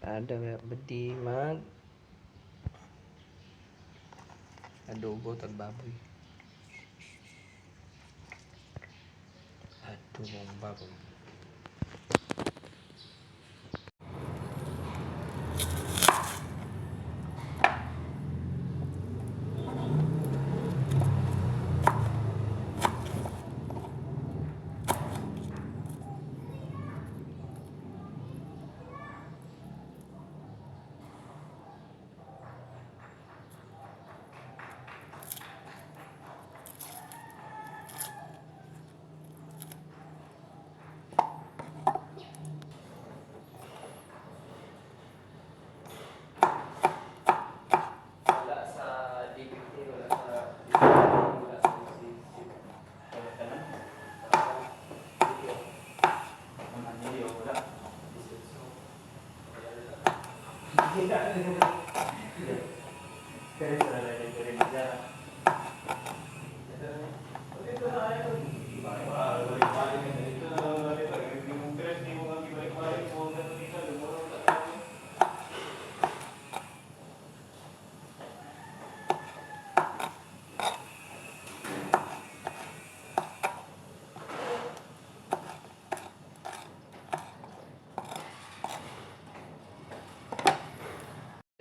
Ada badi mag adobo tag baboy. Adobong baboy. Wala sa DPT, wala sa wala sa CC. Wala ka na.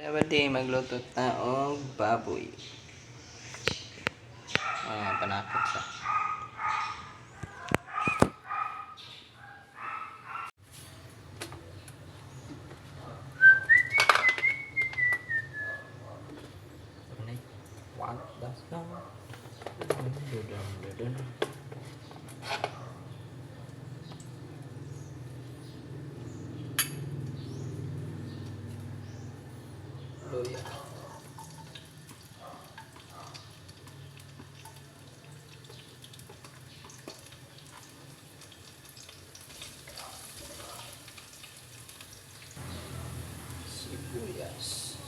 Dapat magluto ta og baboy. Ah, panakot sa. What the song? Dun, dun, dun, dun. Luya. Sibuyas.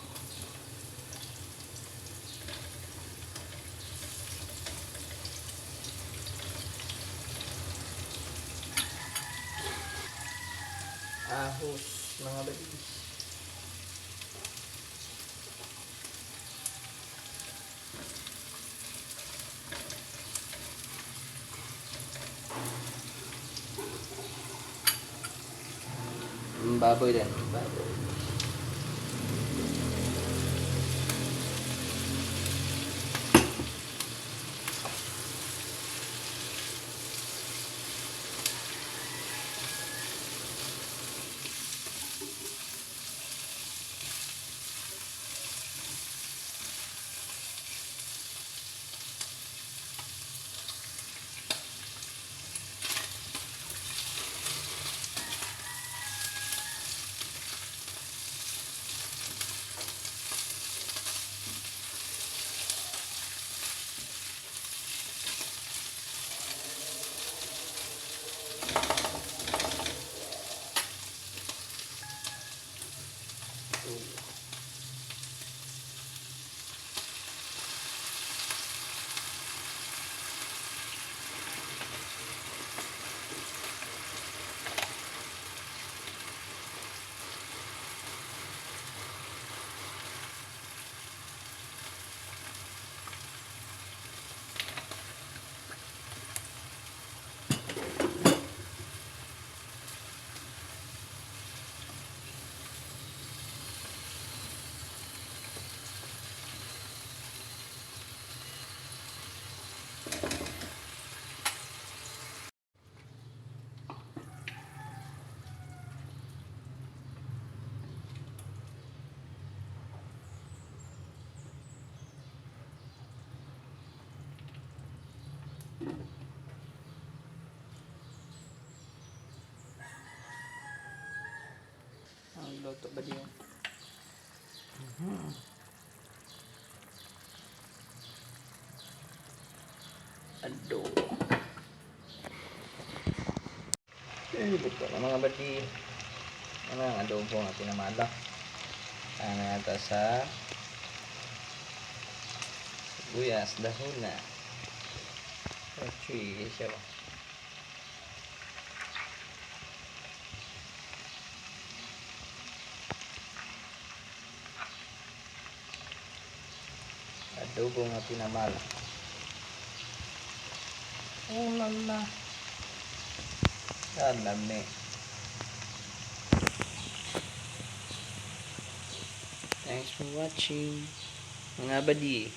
Ahos, mga badis. Baboy din, baboy. Tuyo. Ang luto ba diyo? Adobo. Eh, luto na, mga badi. Ano ang adobo nga pinamala? Ano yata sa sibuyas, dahon na. Chewy siya ba? Adobo nga tinamala. Oh lala. Ah, lami. Thanks for watching, mga buddy.